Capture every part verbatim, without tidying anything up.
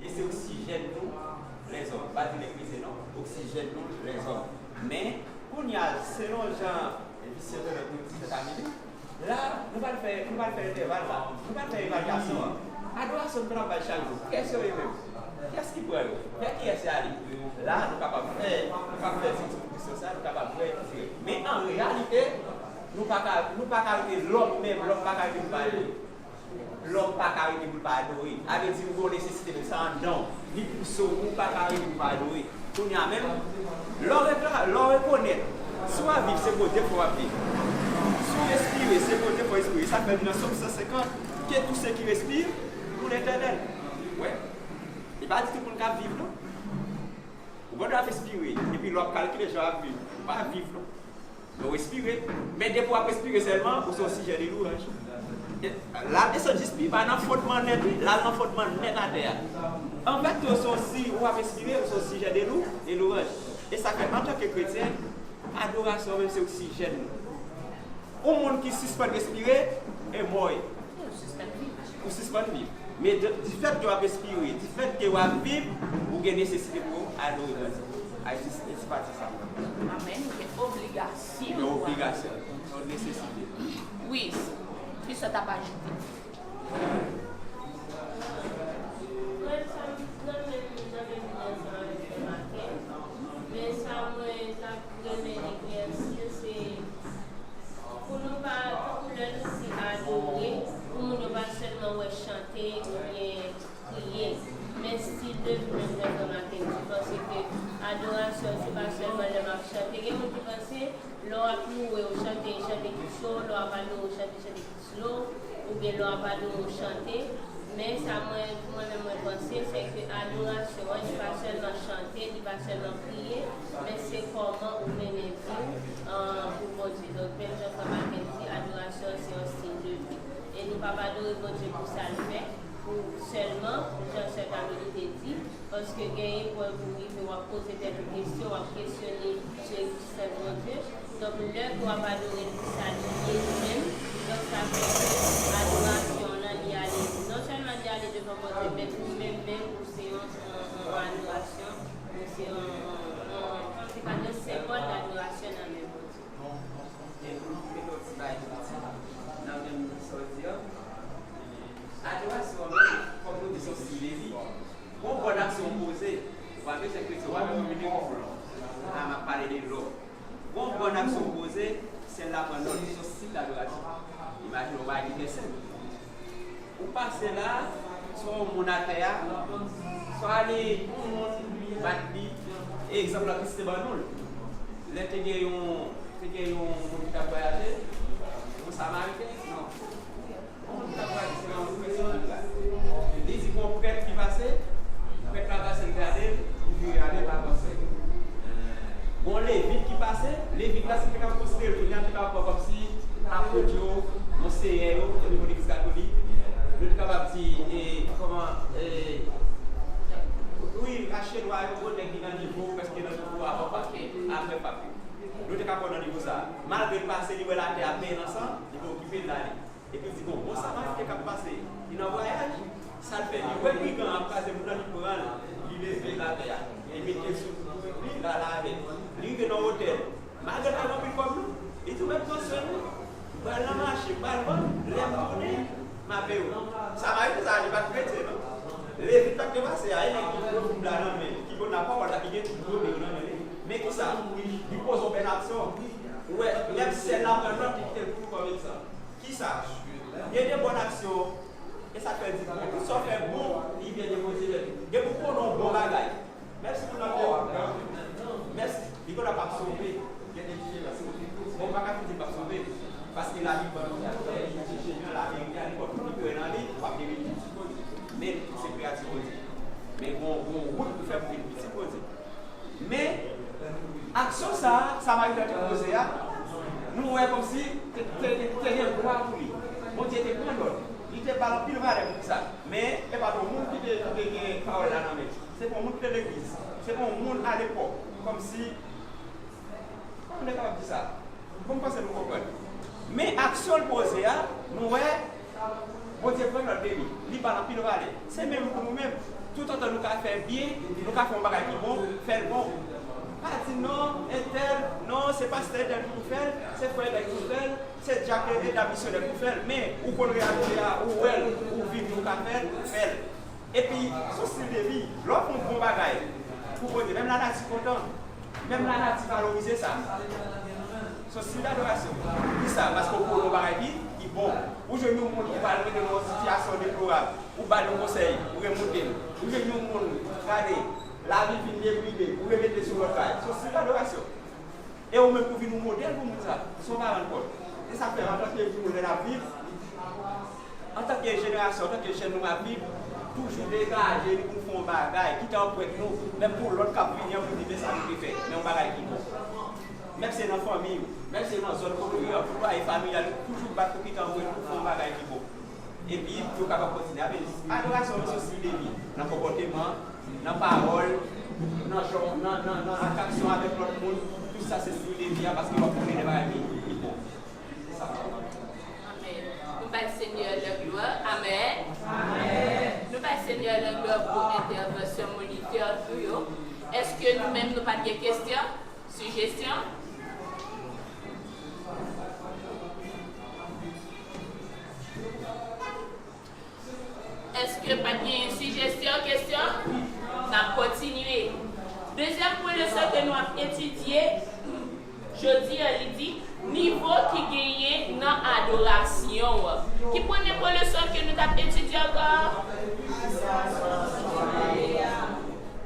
E se oksijèn nou, lèzòm. Pa di lèkritye non, oksijèn nou, lèzòm. Men, kounye a, selon jan Visyon Tèlè pou di sèt a midi, la, nou pral fè, nou pral fè entèval la. Nou pral fè evalyasyon an. Adorasyon nou pral bay chak jou. Kiyès yo ye menm? Kiyès ki pran yo? Vè kiyès y ale? La, nou kapab fè, nou kapab fè ti kesyon sa, nou kapab wè ki se. Men an reyalite, nou pa ka, nou pa ka rete lòm menm, lòm pa ka rete nou pa ale. Lòm pa ka rete pou l pa adore. A vle di, nou gen yon nesesite menm, sa anndan w. Li pouse w, ou pa ka rete pou w pa adore. Kounye a menm, lè w rekla-, lè w rekonèt, si w ap viv, se Bondye fè w ap viv. Si w respire, se Bondye fè w respire. Sa fè nan Sòm san senkant, que tout ce qui respire loue l'Éternel. Wè. E pa di tout moun k ap viv, non. Ou gen dwa ap respire, epi lè w ap kalkile jan w ap viv, ou pa ap viv, non. Men w respire. Men depi w ap respire sèlman, ou se yon sijè de louwanj. E, l al desann jis pi ba nan fondman nèt, wi. L al nan fondman nèt atè a. Anfèt, ou se yon si-, ou ap respire, ou se yon sijè de lou-, de louwanj. E sa fè, antanke kretyen, adorasyon menm se oksijèn nou. Yon moun ki sispann respire, e mò ye. Ou sispann viv. Men de, difèt ke w ap respire, difèt ke w ap viv, ou gen nesesite pou w adore Bondye. A, e se, e se pati sa. Amèn. Ou gen obligasyon. Ou gen obligasyon. Se yon nesesite. Wi. Kisa w t ap ajoute? Mwen, sa m renmen m nan menm jan ke m di ansanm avèk frè Martin, men sa mwen t ap renmen eklèsi, se pou nou pa, tankou lè nou di adore, pou moun yo pa sèlman wè chante oubyen kriye, men stil de vi menm jan frè Martin di, paske adorasyon, se pa sèlman lè m ap chante. Gen moun ki panse, lè w ap louwe, w chante, chante ki cho, lè w ap adore, w chante, chante ki slow, oubyen lè w ap adore, w chante. Men sa mwen, mwen menm mwen panse, se ke adorasyon an, li pa sèlman chante, li pa sèlman kriye, men se kòman ou mennen vi w, euh, pou Bondye. Donk, menm jan frè Martin di, adorasyon an se yon stil de vi. E nou p ap adore Bondye pou sa l fè, pou sèlman, jan sè Camille te di, paske gen yon pwen pou rive w ap poze tèt ou kesyon, w ap kesyone sou egzistans Bondye. Donk, lè ke w ap adore l pou sa li ye li menm, donk, sa vle di adorasyon w lan, li ale, non sèlman li ale devan Bondye, men ou menm menm, ou se yon, yon, yon adorasyon, ou se yon, yon, yon, se ka yon senbòl dadorasyon nan men Bondye. E pou nou mete yon ti bagay piti nan menm sa w di a, adorasyon an menm, kòm nou di, se yon stil de vi. Gon bòn aksyon w poze, ou pa bezwen kretyen, ou pa bezwen vin epi pou lò. A, m ap pale de lò. Gon bòn aksyon w poze, syèl la pran nòt, se yon stil dadorasyon. Imajine w pa gitè senp. Ou pase la, swa yon moun atè a, swa li, yon moun bat li. E egzanp la Kris te ban nou l. Lè te gen yon, te gen yon moun ki t ap vwayaje, yon Samariten, non. Yon moun ki t ap vwayaje, se yon pèsonaj la. Li di gon prèt ki pase, prèt la pase, l gade l, li vire ale, l pa avanse. Gon Levit ki pase, Levit la, si te ka konsidere l, kounye a te ka pran kòmsi apot yo, monseyè yo, o nivo legliz katolik, yo te kapab di, e, kòman, e, wi, rache lwa yo, gon nèg ki nan nivo, prèske nan nivo avan pap yo, apre pap yo. Yo te ka pran nan nivo sa a. Malgre l pase, li wè latè ap benyen nan san, li pa okipe l, l ale. Epi l di, bon, bon, sa m ap fè k ap pase, li nan vwayaj, sa l fè, li wè brigan an ap kraze moun nan, li pran l, li leve l atè a, li mete l sou li, l ale avè l. Li rive nan otèl, malgre l pa gen anpil kòb non, li di, ou mèt pran swen mwen, m pral nan mache, m pral vann, lè m tounen, m ap peye w. Samariten sa a, li pa t kretyen non. Levit la k te pase a, e nèg ki pran Bib la nan men, ki pran lapawòl la, ki gen tout done yo nan men li. Men kisa? Li poze yon bèl aksyon. Ou wè, lè syèl la pran nòt, li kite l pou ou kòm egzanp. Kisa? Gen de bòn aksyon, e sa k fè di, bon, tout sa w fè bon, li vyen de Bondye menm. Depi w konnen yon bon bagay, menm si moun nan te yon gran, menm si li konnen l ap sove, gen de diferans. Bon, m pa ka fin di l p ap sove, paske Labib ban nou, li enjeniè, laverite a, nenpòt moun ki kwè nan li, w ap gen rejim sou Bondye. Men, se kreyati Bondye. Men, gon, gon wout pou fè pou vin pitit Bondye. Men, aksyon sa a, Samariten an te poze a, nou wè kòmsi te, te, te, te gen glwa pou li. Bondye te pran nòt. Li te ba l anpil valè pou sa. Men, e pa t yon moun ki te, ki te gen pawòl la nan men l. Se pa yon moun ki te legliz. Se pa yon moun alepòk. Kòmsi, kòman nou kapab di sa? Bon, m panse nou konprann. Men aksyon l poze a, nou wè, Bondye pran nòt de li. Li ba l anpil valè. Se menm pou nou menm. Toutotan nou ka fè byen, nou ka fè yon bagay ki bon, fè l bon. Pa di non, entèl, non, se pastè entèl ki pou fè l, se frè entèl ki pou fè l, se dyak e dam misyonè ki pou fè l. Men, ou konn reyalite a, ou wè l, ou viv li, ou ka fè l, fè l. Epi, se yon stil de vi, lè w fè yon bon bagay pou Bondye, menm lanati kontan. Menm lanati valorize sa. Se yon stil dadorasyon. Kisa? Paske w pwone yon bagay ki, ki bon. Ou jwenn yon moun ki pral rete nan yon sitiyasyon deplorab. Ou ba l yon konsèy, ou remonte l. Ou jwenn yon moun, gade, lavi vin deprime, ou remete l sou lòt bagay. Se yon stil dadorasyon. E ou menm pou vin yon modèl pou moun sa. Se yon paran kòd. E sa fè, antanke moun, lè n ap viv, antanke jenerasyon, antanke jèn nou ap viv, toujou degaje nou pou n fè yon bagay, kite anprent nou, menm pou lòt k ap vini an pou di, men sa nou te fè, men yon bagay ki bon. Menm se nan fanmi w, menm se nan zòn kote w ye, pou lwaye familyal ou, toujou bat pou kite anprent ou fè yon bagay ki bon. Epi, pou yo kapab kontinye. Amen. Adorasyon, se yon stil de vi, nan konpòteman, nan pawòl, nan jan, nan, nan, nan entèraksyon avèk lòt moun, tout sa se stil de vi a, paske w ap konnen de bagay ki, ki bon. Amèn. Nou bay Senyè laglwa. Amèn. Amèn. Nou bay Senyè laglwa pou entèvansyon monitè nou yo. Èske nou menm nou pa t gen kesyon? Sijesyon? Èske pa t gen sijesyon, kesyon? N ap kontinye. Dezyèm pwen leson ke nou ap etidye jodi a, li di, nivo ki genyen nan adorasyon an. Ki premye pwen leson ke nou t ap etidye ankò?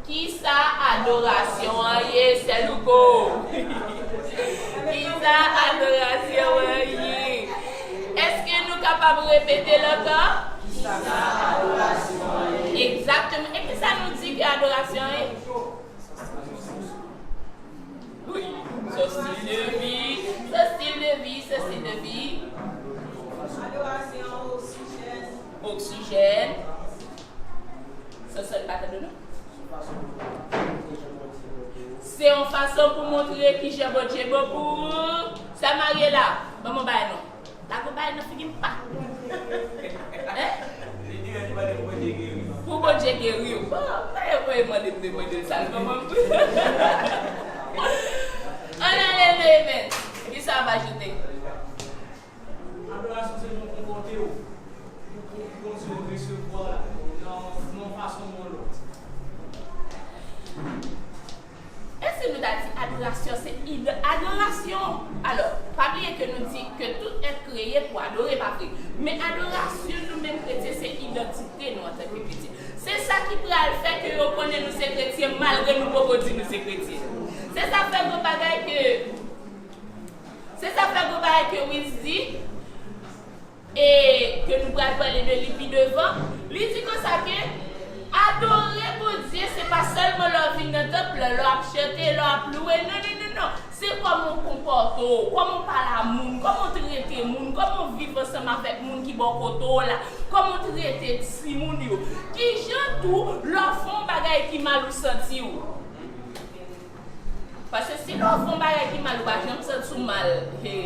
Kisa adorasyon an ye, sè Louko? Kisa adorasyon an ye? Èske nou kapab repete l ankò? Egzakteman. E kisa nou di ke adorasyon ye? Wi, se stil de vi, se stil de vi, se stil de vi. Oksijèn. Oksijèn. Se sèl pa tande nou. Se yon fason pou montre kijan Bondye bon pou ou. Sè Mariela, ban mwen bay non. Lago bay nan figi m pa. Hein? Pou Bondye geri w. Bon, mwen mande m demande l sa l ban mwen. Ann ale men. Kisa w ap ajoute? Adorasyon se nou konpòte w pou, pou, pou Bondye resevwa nan, nan yon fason ou yon lòt. E si nou ta di adorasyon se ide-, adorasyon, alò, pa bliye ke nou di ke tout èt kreye pou adore, pa vre? Men adorasyon nou menm kretyen se idantite nou antanke kretyen. Se sa ki pral fè ke yo konnen nou se kretyen malgre nou poko di nou se kretyen. Se sa fè gon bagay ke Se sa fè gon bagay ke Wis di, e ke nou pral pale de li pi devan. Li di konsa ke adore Bondye, se pa sèlman lè w vin nan tanp lan, lè w ap chante, lè w ap louwe. Non, non, non, non. Se kòman w konpòte w, kòman w pale a moun, kòman w trete moun, kòman w viv ansanm avèk moun ki bò kote w la, kòman w trete timoun yo. Kijan tou, lè w fè yon bagay ki mal, ou santi w? Paske si lè w fè yon bagay ki mal, ou pa janm santi w mal, he,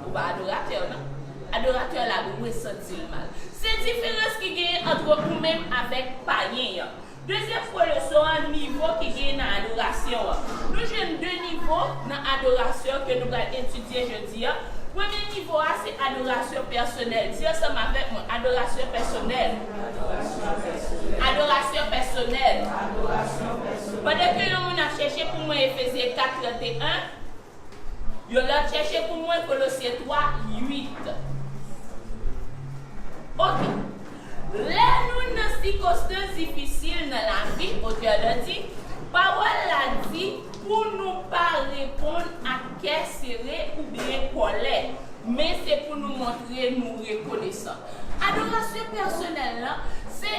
ou pa adoratè, non. Adoratè la dwe santi l mal. Se diferans ki genyen ant ou menm avèk payen an. Dezyèm pwen leson an, nivo ki genyen nan adorasyon an. Nou jwenn de nivo nan adorasyon ke nou pral etidye jodi a. Premye nivo a se adorasyon pèsonèl. Di ansanm avèk mwen, adorasyon pèsonèl. Adorasyon pèsonèl. Pandan ke yon moun ap chèche pou mwen Efezyen kat trannteyen, yon lòt chèche pou mwen Kolosyen twa uit. Oke. Lè nou nan sikonstans difisil nan lavi, otè la di, pawòl la di pou nou pa reponn ak kè sere oubyen kòlè, men se pou nou montre nou rekonesan. Adorasyon pèsonèl lan, se,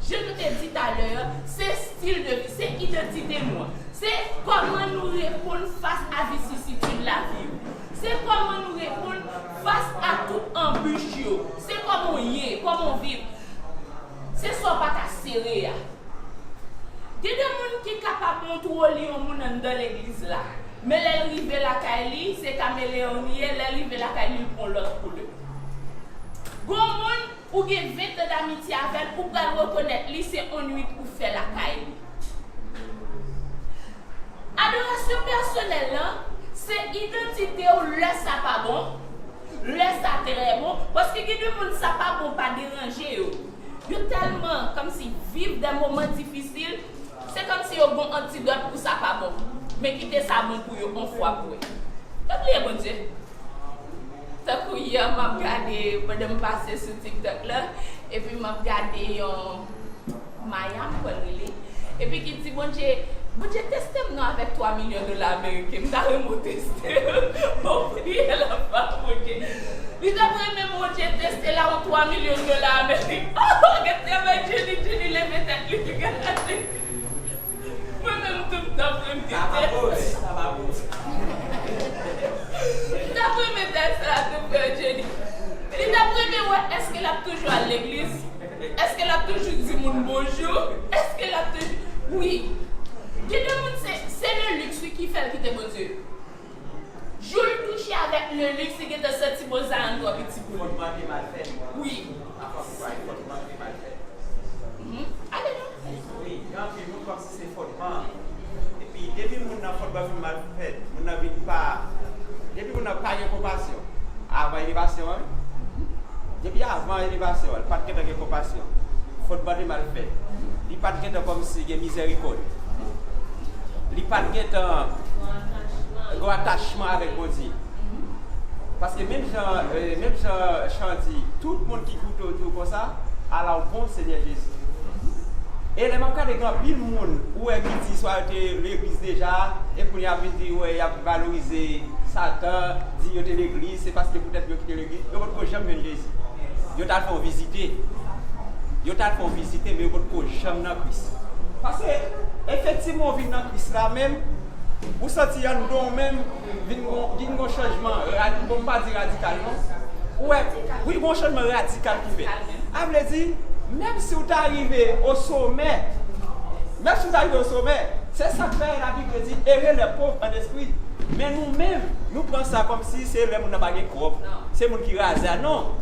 jan nou te di talè a, se stil de vi, se idantite nou an. Se kòman nou reponn fas a vicisitude lavi yo. Se kòman nou reponn fas a tout anbich yo. Se kòman w ye, kòman w viv. Se sa w pa ka sere a. Gen de moun ki kapab montre w li yon moun anndan legliz la. Men lè l rive lakay li, se kameleyon li ye, lè l rive lakay li, l pran lòt koulè. Gon moun, Ou gen ven tan damitye avè l, ou pral rekonèt li se on nwit ou fè lakay li. Adorasyon pèsonèl lan, se idantite w lè sa pa bon, lè sa trè bon, paske gen de moun sa pa bon pa deranje yo. Yo tèlman kòmsi viv de moman difisil, se kòmsi yo gon antidòt pou sa pa bon. Men kite sa bon pou yo on fwa pou wè. Yo bliye Bondye. Tankou yè m ap gade, pandan m pase sou TikTok la, epi m ap gade yon Maya, m kwè l rele. Epi ki di Bondye, Bondye teste m non avèk twa milyon dola ameriken. M ta renmen w teste m. Bon, priyè l ap ba Bondye. Li t ap renmen Bondye teste l a yon twa milyon dola ameriken. Oh, gen travay Jenny, Jenny leve tèt li, li gade. Mwen menm tou m t ap renmen tèt. M t ap renmen tèt sa tou, frè Jenny. Li t ap renmen wè èske l ap toujou al legliz. Èske l ap toujou di moun bonjou? Èske l ap toujou. Wi. Gen de moun se, se le luxe wi ki fè l kite Bondye. Jou l touche avèk le luxe, li gentan santi bon sa an twò piti pou li. Fòdman te mal fèt. Wi. Apa pou fòdman te mal fèt. Mhm. Ale non. Wi, gen anpil moun kòmsi se fòdman. Epi depi moun nan fòdman vin mal fèt, moun nan vin pa, depi moun nan pa gen konpasyon. Avan elevasyon an, depi avan elevasyon an, li pa t gentan gen konpasyon. Fòdman te mal fèt. Li pa t gentan kòmsi gen mizèrikòd. Li pa t gentan gen atachman avèk Bondye. Paske menm jan, eh, menm jan chan di, tout moun ki goute w di w konsa, ala w bon Senyè Jezi. E lè m ap gade gen anpil moun, ou wè ki di swa yo te legliz deja, e kounye a vin di, wè, y ap valorize Satan, di yo te legliz, se paske poutèt yo kite legliz, yo potko janm jwenn Jezi. Yo t al fè yon vizite. Yo t al fè yon vizite, men yo potko janm nan Kris. Paske, efektivman, ou vin nan Kris la menm, ou santi anndan w menm, vin gon, vin gon chanjman, rad-, bon, m pa di radikal, non. Ou wè, wi, gon chanjman radikal ki fèt. A vle di, menm si w ta rive o somè, menm si w ta rive o somè, se sa k fè Labib yo di, heureux les pauvres en esprit. Men nou menm, nou pran sa kòmsi se lè moun nan pa gen kòb, se moun ki razè a. Non.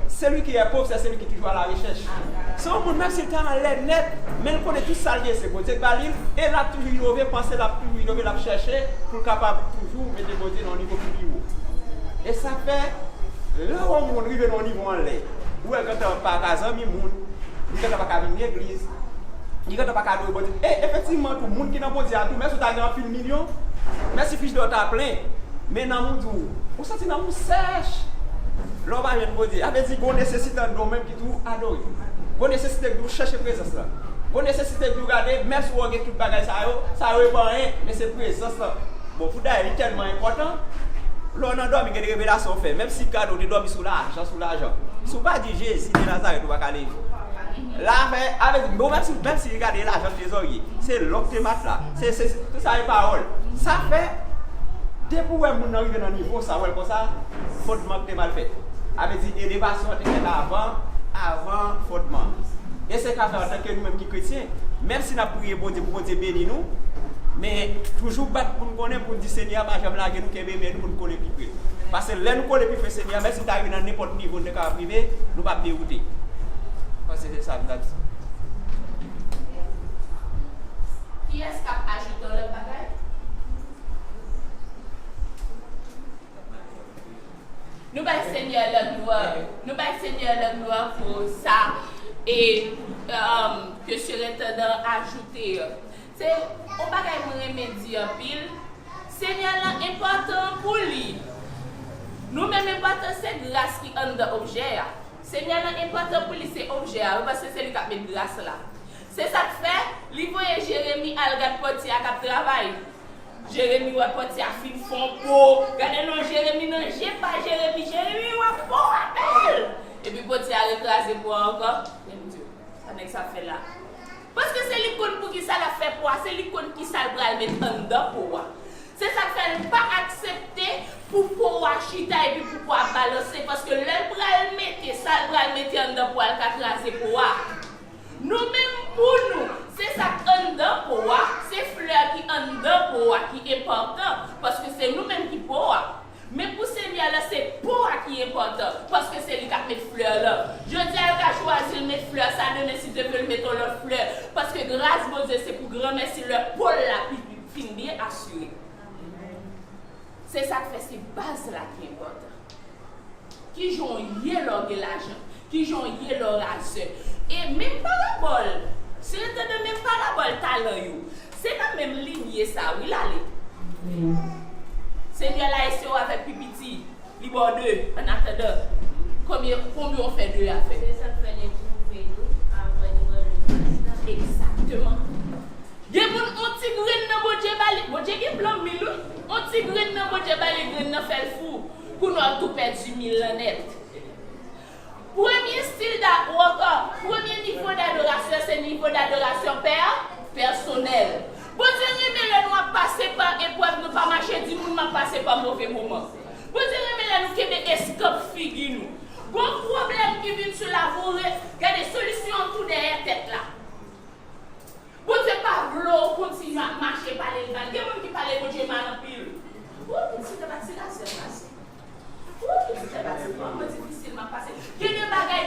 Celui qui est pauvre, c'est celui qui est toujours à la recherche. Se yon moun, menm si l ta anlè nèt, men l konnen tout sa l gen, se Bondye k ba li l, e l ap toujou inove, panse l ap toujou inove, l ap chèche pou l kapab toujou mete Bondye nan yon nivo ki pi wo. E sa fè, lè yon moun rive nan yon nivo anlè, ou wè gentan pa ka zanmi moun, li gentan pa ka vin legliz, li gentan pa ka adore Bondye. E efektivman tou, moun ki nan Bondye a tou, menm si w ta gen anpil milyon, menm si fich dè w ta plen, men nanm ou di w, ou santi nanm ou sèch. Lè w pa jwenn Bondye, sa vle di gon nesesite anndan w menm ki di w adore. Gon nesesite ki di w chèche prezans lan. Gon nesesite ki di w gade, menm si w gen tout bagay sa yo, sa yo e pa anyen, men se prezans lan. Bon, pou dayè, li tèlman enpòtan, lè w nan dòmi, gen de revelasyon w fè. Menm si gade w te dòmi sou lajan, sou lajan. Si w pa di Jezi de Nazarèt, ou pa ka leve. La fè, avè di, bon, menm si, menm si li gade lajan trezòrye, se lòk te matla, se, se, se, tout sa e pawòl. Sa fè, depi w wè moun nan rive nan nivo sa, w wè l konsa, fòdman te mal fèt. Avè di, elevasyon an te fèt avan, avan fòdman. E se ka fè antanke nou menm ki kretyen, menm si n ap priye Bondye pou Bondye beni nou, men toujou bat pou n konnen, pou n di Senyè a pa janm lage nou, kenbe men nou pou n kole pi pre. Paske lè nou kole pi pre Senyè a, menm si n ta rive nan nenpòt nivo n te kapab rive, nou p ap dewoute. Paske se sa m ta di. Kiyès k ap ajoute yon lòt bagay? Nou bay Senyè laglwa. Nou bay Senyè laglwa pou sa e, um, ke sirentandan ajoute. Se yon bagay mwen renmen di anpil. Senyè lan enpòtan pou li. Nou menm enpòtan se gras ki anndan objè a. Senyè lan enpòtan pou li se objè a, wi, paske se li k ap met gras la. Se sa k fè, li voye Jeremi al gad pòtye a k ap travay. Jeremi wè pòtye a fin fè on po. Gade non Jeremi nan je pa Jeremi. Jeremi wè po a bèl. Epi pòtye a rekraze po a ankò. Men m di w, sa nèg sa ap fè la? Paske se li k konn poukisa l ap fè po a, se li k konn kisa l pral met anndan po a. Se sa k fè l pa aksepte pou po a chita epi pou po a balanse, paske lè l pral mete sa l pral mete anndan po a, l ka kraze po a. Nou menm pou nou, se sa k anndan po a, se flè ki anndan po a ki enpòtan, paske se nou menm ki po a. Men pou Senyè la, se po a ki enpòtan, paske se li k ap met flè lan. Jodi Kijan w ye lè w gen lajan? Kijan w ye lè w razè? E menm parabòl, si w tande menm parabòl talan yo, se nan menm linye sa wi l ale. Senyè la ese w avèk pi piti, li ba w de, annatandan, konbyen, konbyen w fè de a fè? Se sa k fè l epwouve nou avan li ban nou gras la. Egzakteman. Gen moun, on ti grenn nan Bondye ba li, Bondye gen plan mil wi. On ti grenn nan Bondye ba li, grenn nan fè l fou. Kounye a w tou pèdi mil lan nèt. Premye stil da, ou ankò, premye nivo dadorasyon, se nivo dadorasyon pè, pèsonèl. Bondye renmen lè nou ap pase pa eprèv, nou pa mache di moun m ap pase pa move moman. Bondye renmen lè nou kenbe eskanp figi nou. Gon pwoblèm ki vin sou lavi w, gade solisyon an tou dèyè tèt la. Bondye pa vle w kontinye ap mache pale l mal. Gen moun ki pale Bondye mal anpil. Ou, pitit, se pa ti razè pase. Ou, pitit, se pa ti moman difisil m ap pase. Gen de bagay,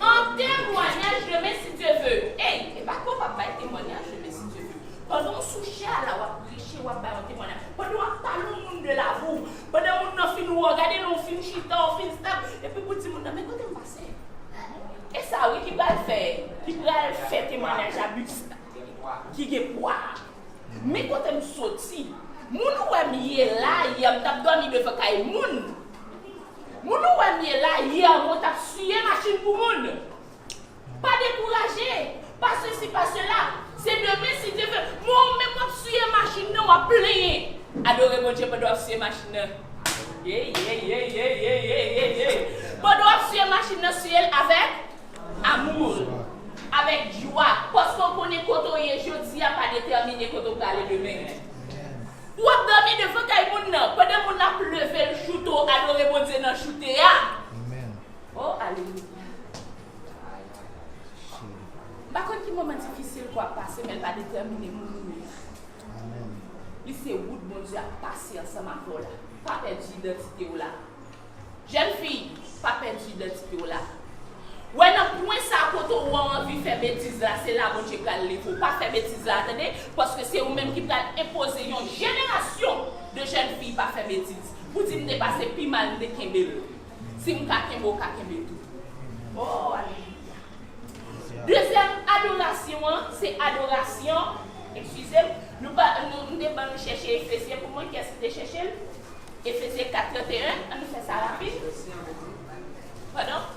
an temwanyaj demen si Dye ve. Ey, e pa ke w p ap bay temwanyaj demen si Dye ve. Pandan w sou chè a la, w ap preche, w ap bay yon temwanyaj. Pandan w ap pale yon moun de lavi w, pandan moun nan fin wè w, gade lè w fin chita, w fin stab, epi pou di moun nan, men kote m pase. E sa wi ki pral fè, ki pral fè temwanyaj a bis ki gen pwa. Men kote m soti. Moun ou wè m ye la, yè m t ap dòmi devan kay moun. Moun ou wè m ye la, yè mwen t ap siye machin pou moun. Pa dekouraje, pa sesi, pa sela. Se demen si Dye ve. Men ou menm w ap siye machin nan, w ap plenyen. Adore Bondye pandan w ap siye machin nan. Ye, ye, ye. Pandan w ap siye machin nan, siye l avèk amou, avèk jwa. Paske w konnen kote w ye jodi a pa detèmine kote w prale demen. W ap dòmi devan kay moun nan. Pandan moun nan ap leve l choute w, adore Bondye nan choute a. Amèn. Oh, alelouya. M pa konn ki moman difisil ke w ap pase, men l pa detèmine moun ou ye a. Amèn. Li se wout Bondye ap pase ansanm avè w la. Pa pèdi idantite w la. Jèn fi, pa pèdi idantite w la. Wè nan pwen sa kote w anvi fè betiz la, se la Bondye pral leve w. Pa fè betiz la, tande, paske se ou menm ki pral enpoze yon jenerasyon de jèn fi pa fè betiz. Pou di m te pase pi mal, m te kenbe l. Si m ka kenbe, w ka kenbe tou. Oh, alelouya. Dezyèm adorasyon an, se adorasyon, eskize m, nou pa, nou, nou te ban nou chèche Efezyen pou mwen, kiyès ki te chèche l? Efezyen kat trannteyen, ann nou fè sa rapid. Padon?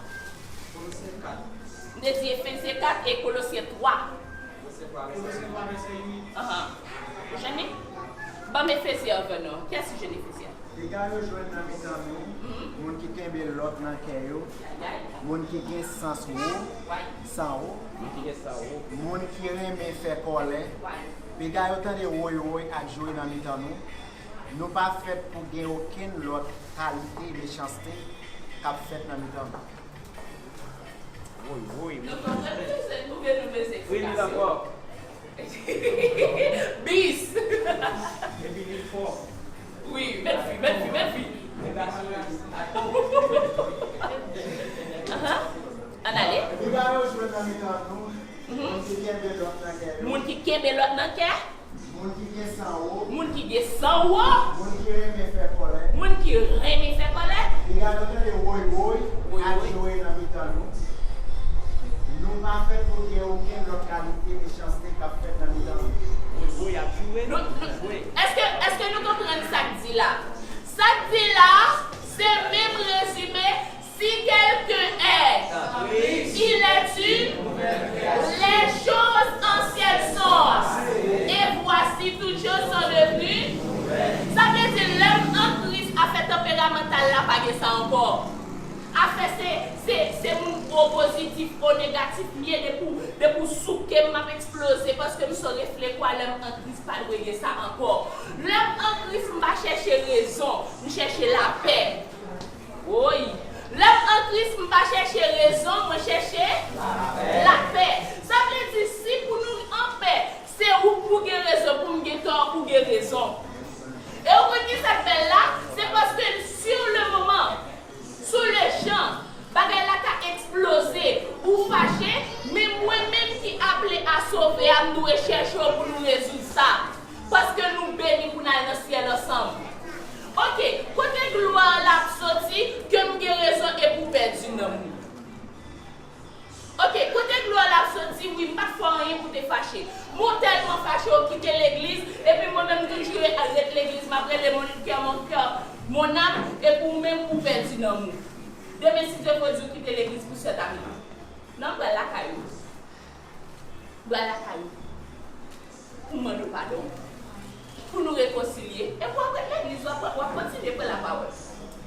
M te di Efezyen kat e Kolosyen twa. Ahan. Ou jwenn li? Ban m Efezyen an, non. Kiyès ki jwenn Efezyen? Dega yo jwenn nan mitan nou, moun ki kenbe lòt nan kè yo, moun ki gen sans wo, san wo, moun ki renmen fè kòlè. Dega yo tande woy woy ak jwe nan mitan nou. Nou pa fèt pou gen okenn lòt kalite mechanste k ap fèt nan mitan nou. Woy, woy. Nou konprann nou bezwen, oubyen nou bezwen eksplikasyon? Wi, li dakò. Bis! Epi li fò. Wi, bèl fi, bèl fi, bèl fi. Li dakò. Ahan. Ann ale. Li ba yo jwenn nan mitan nou. Mhm. Moun ki kenbe lòt nan kè yo. Moun ki kenbe lòt nan kè. Moun ki gen san wo. Moun ki gen san wo. Moun ki renmen fè kòlè. Moun ki renmen fè kòlè. Dega yo tande woy woy ak jwe nan mitan nou. Nou pa fèt pou gen okenn lòt kalite mechanste k ap fèt nan mitan nou. Woy woy ak jwe. Nou, nou, èske, èske nou konprann sa k di la? Sa k di la, se menm rezime. Si quelqu'un est, il est une nouvelle création. Les choses anciennes sont, et voici, toutes choses sont devenues. Sa vle di, lè m an Kris, afè tanperamantal la pa gen sa ankò. Afè se, se, se moun o pozitif, o negatif m ye, depi w, depi w souke m, m ap eksploze, paske m se yon reflekwa, lè m an Kris, pa dwe gen sa ankò. Lè m an Kris, m pa chèche rezon, m chèche lapè. Woy! Lè m an Kris, m pa chèche rezon, mwen chèche lapè. Sa vle di, si pou nou anpè, se ou k pou gen rezon, pou m gen tò, ou gen rezon. E ou konn ki sa k bèl la? Se paske sur le moment, sou le champ, bagay la ka eksploze, ou fache, men mwen menm ki aple a sove a, m dwe chèche w pou nou rezoud sa. Paske nou beni pou n al nan syèl ansanm. Oke, kote glwa la ap soti, ke m gen rezon e Ok, kote glwa la soti? Wi, m pa t fè w anyen pou te fache. Men w tèlman fache, w kite legliz, epi mwen menm m toujou ret legliz, m ap rele mon cœur, mon cœur, mon âme, epi w menm ou pèdi nanm ou. Demen, si Dye vle, w kite legliz pou sèt a midi. Non, m pral lakay ou. M pral lakay ou. Pou mande w padon, pou nou rekonsilye, epi w ap ret legliz, w ap, w ap kontinye pran lapawòl.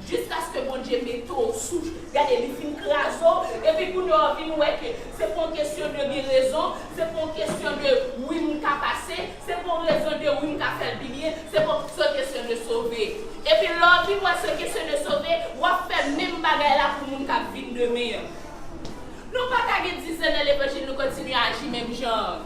Jiskaske Bondye mete w sou, gade, li fin kraze w, epi kounye a w vin wè ke se pa yon kesyon de gen rezon, se pa yon kesyon de wi m ka pase, se pa yon rezon de wi m ka fè l pi byen, se pa, se yon kesyon de sove. Epi lè w vin wè se yon kesyon de sove, w ap fè menm bagay la pou moun k ap vin demen an. Nou pa ka gen diz zan nan levanjil, nou kontinye aji menm jan an.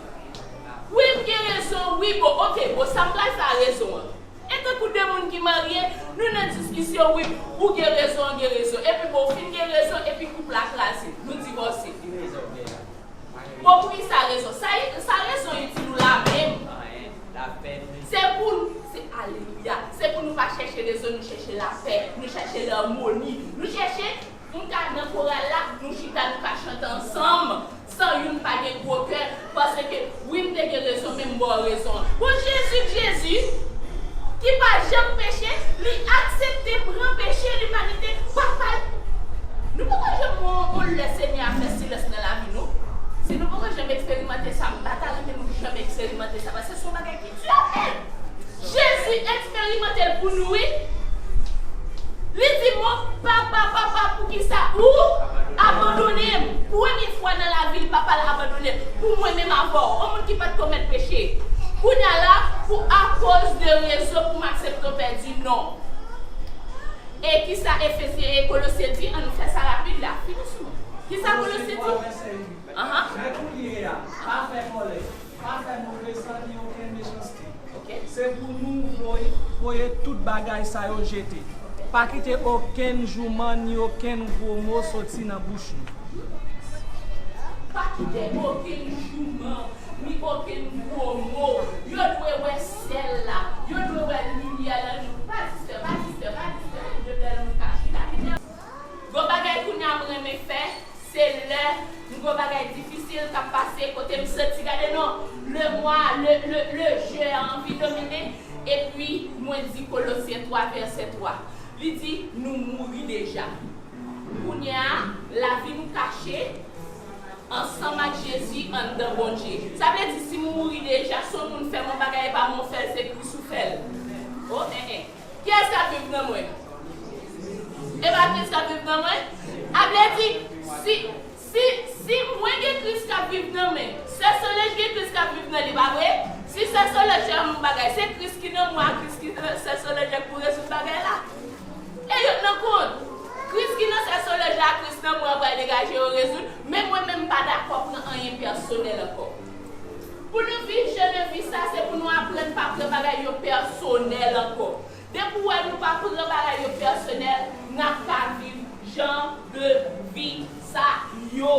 Wi, m gen rezon, wi, bon, ok, bon, sa m pral fè a rezon an. E tankou de moun ki marye, nou nan diskisyon, wi, ou gen rezon, ou gen rezon. Epi bon, ou fin gen rezon, epi koup la kraze. Nou divòse. Bon, poukisa rezon? Sa, sa rezon itil ou la menm? Se pou, se, alelouya. Se pou nou pa chèche rezon, nou chèche lapè, nou chèche larmoni, nou chèche Nou ka nan koral la, nou chita, nou ka chante ansanm, san youn pa gen gwo kè, paske wi, m te gen rezon, men m ba w rezon an. Bon, Jezi, Jezi, ki pa janm peche, li aksepte pran peche limanite, papa l. Nou poko janm wè yon lè Senyè a fè silans nan lavi nou? Si nou poko janm eksperimante sa, m pa ta renmen nou janm eksperimante sa, paske se yon bagay ki di anpil. Jezi eksperimante l pou nou, wi. Li di, "Mon papa, papa, poukisa ou abandone m?" Premye fwa nan lavi l, papa l abandone l. Pou mwen menm avè w, yon moun ki pa t komèt peche. Kounye a la, pou akoz de rezon pou m aksepte w pèdi, non. E kisa Efezyen e Kolosyen di? Ann nou fè sa rapid la. Fini sou mwen. Kisa Kolosyen di? Ahan. Men kounye a, pa fè kòlè, pa fè move san ni okenn mechanste. Se pou nou voye, voye tout bagay sa yo jete. Pa kite okenn jouman ni okenn gwo mo soti nan bouch nou. Pa kite okenn jouman ni okenn gwo mo. Yo dwe wè syèl la. Yo dwe wè limyè lan nou. Pa distè, pa distè, pa distè. De bèl moun ka chita. Gon bagay kounye a m renmen fè. Se lè m gen yon bagay difisil k ap pase, kote m santi, gade non, le moi, le, le, le je a anvi domine, epi mwen di Kolosyen twa vèsè twa, li di, nou mouri deja. Kounye a, lavi nou kache ansanm ak Jezi anndan Bondye. Sa vle di, si m mouri deja, si yon moun fè m yon bagay, e pa mwen fè l, se Kris ou fè l. O, en, en. Kiyès k ap viv nan mwen? E pa Kris k ap viv nan mwen? A vle di, si, si, si mwen gen Kris k ap viv nan mwen, sè Solej gen Kris k ap viv nan li, pa vre? Si sè Solej fè yon bagay, se Kris ki nan mwen ak Kris ki nan sè Solej la pou rezoud bagay la. E yo nan kont. Kris ki nan sè Solej la, Kris nan mwen an pral degaje yo rezoud, men mwen menm m pa dakò pran anyen pèsonèl ankò. Pou nou viv jan de vi sa, se pou nou aprann pa pran bagay yo pèsonèl ankò. Depi w wè nou pa pran bagay yo pèsonèl, n ap ka viv jan de vi sa yo.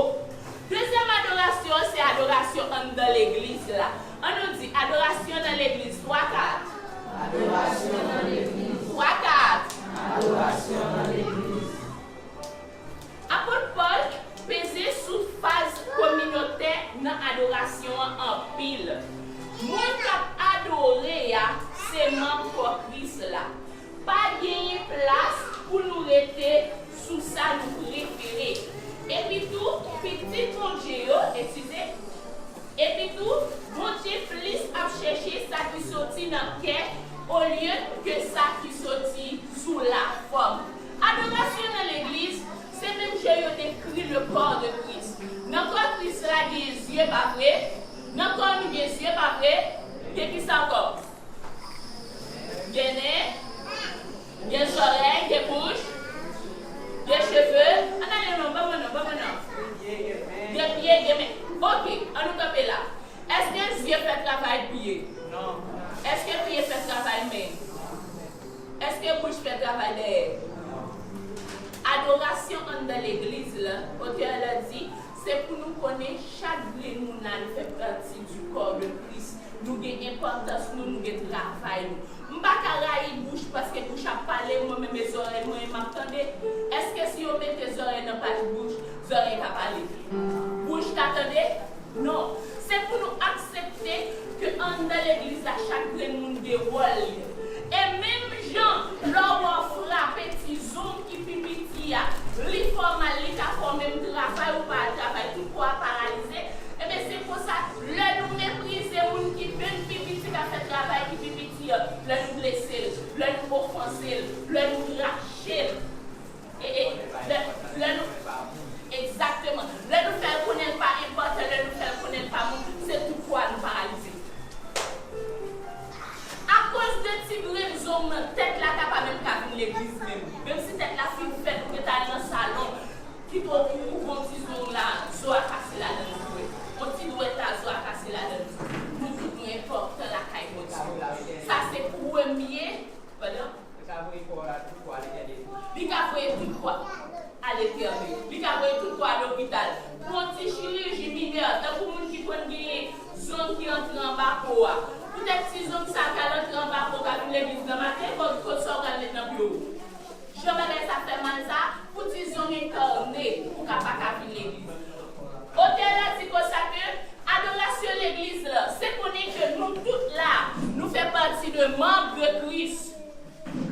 Dezyèm adorasyon an, se adorasyon anndan legliz la. Ann nou di, adorasyon nan legliz, twa, kat. Adorasyon nan legliz. Twa, kat. Adorasyon nan legliz. Apot Pòl peze sou faz kominotè nan adorasyon an anpil. Moun k ap adore a se manm kò Kris la. Pa genyen plas pou nou rete sou sa nou prefere. Epitou, pitit Bondye yo, eskize, Epitou, Bondye plis ap chèche sa ki soti nan kè olye ke sa ki soti sou lafòm. Adorasyon nan legliz, se menm jan yo dekri le corps de Christ. Nan kò Kris la, gen zye, pa vre? Nan kò nou, gen zye, pa vre? Gen ki sa ankò? Gen nen, gen zòrèy, gen bouch, gen cheve. Ann ale non, ban mwen non, ban mwen non. Gen pye, gen men. Oke, ann nou kanpe la. Èske zye fè travay pye? Non. Èske pye fè travay men? Èske bouch fè travay dèyè? Adorasyon anndan legliz la, otè la di, se pou nou konnen chak grenn moun la, nou fè pati du corps de Christ. Nou gen enpòtans nou, nou gen travay nou. M pa ka rayi bouch paske bouch ap pale, mwen menm e zòrèy mwen e m ap tande. Èske si yo mete zòrèy Nan paj bouch, zòrèy ka pale. Bouch ka tande? Non. Se pou nou aksepte ke anndan legliz la, chak grenn moun gen wòl li. E menm jan, lè w wè w frape ti zong ki pi piti a, li fè w mal, li ka fè w menm travay ou pa al travay, tout kò a paralize. Ebyen, se konsa, lè nou meprize moun ki menm pi piti k ap fè travay ki pi piti an, lè nou blese l, lè nou ofanse l, lè nou rache l, E, e, lè, lè nou, egzakteman. Lè nou fè l konnen l pa enpòtan, lè nou fè l konnen l pa bon, se tout kò a nou paralize. Akoz de ti grenn zong nan tèt la, ta pa menm ka vin legliz menm. Menm si tèt la fin fèt, ou gentan al nan salon, kite w kouri, ou gon ti zong la, zo a kase ladan l vre. Yon ti dwèt la, zo a kase ladan l vre. Nou tout nou enpòtan lakay Bondye. Sa se premye, pandan Li ka voye kò a tout kò a Letènèl. Li ka voye tout kò a Letènèl. Li ka voye tout kò a lopital. Pou yon ti chiriji minè, tankou moun ki konn genyen zong ki antre anba po a. Poutèt ti zong sa ka antre anba po, ka vin legliz nan maten, kot, kot sa w pral met nan pye w? Jan bagay sa fè mal sa, pou ti zong enkòne, ou ka pa ka vin legliz. Otè la di konsa ke adorasyon legliz la, se konnen ke nou tout la, nou fè pati de manm de Kris.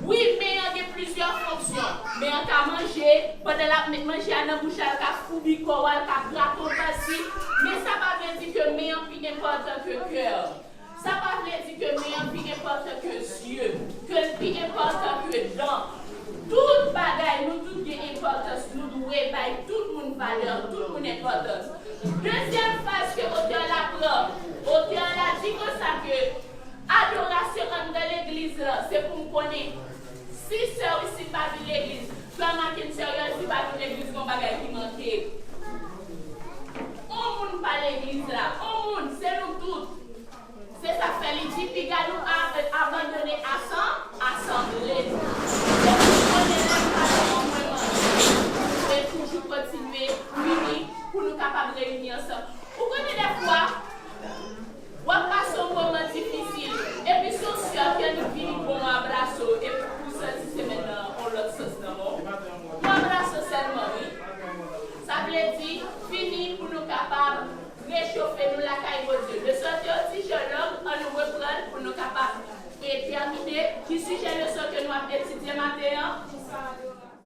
Wi, men an gen plizyè fonksyon. Men an ka manje, pandan l ap met manje a nan bouch la, l ka foubi kò a, l ka grape yon pati. Men sa pa vle di ke men an pi enpòtan ke kè a. Sa pa vle di ke men an pi enpòtan ke zye, ke l pi enpòtan ke dan. Tout bagay, nou tout gen enpòtans, nou dwe bay tout moun valè, tout moun enpòtans. Dezyèm faz ke otè la pran, otè la di konsa ke adorasyon anndan legliz la, se pou m konnen. Si sè w isit pa vin legliz, frè Mackenser yo di pa vin legliz, gon bagay ki manke. On moun pa legliz la, on moun, se nou tout. Se sa k fè li di, piga nou a-, abandone asan-, asanble nou. Depi nou konnen lè nou pa nan on mwen manje, nou dwe toujou kontinye vini pou nou kapab reyini ansanm. Ou konnen dèfwa, w ap pase yon moman difisil, epi se yon sè ke li vini bon abraso, epi pou w santi semèn nan yon lòt sans nan men w. Yon abraso sèlman, wi. Sa vle di, vini pou nou kapab rechofe nou lakay Bondye. Leson te yon ti jan long, ann nou reprann pou nou kapab, e, tèmine. Ki sijè leson ke nou ap etidye maten an?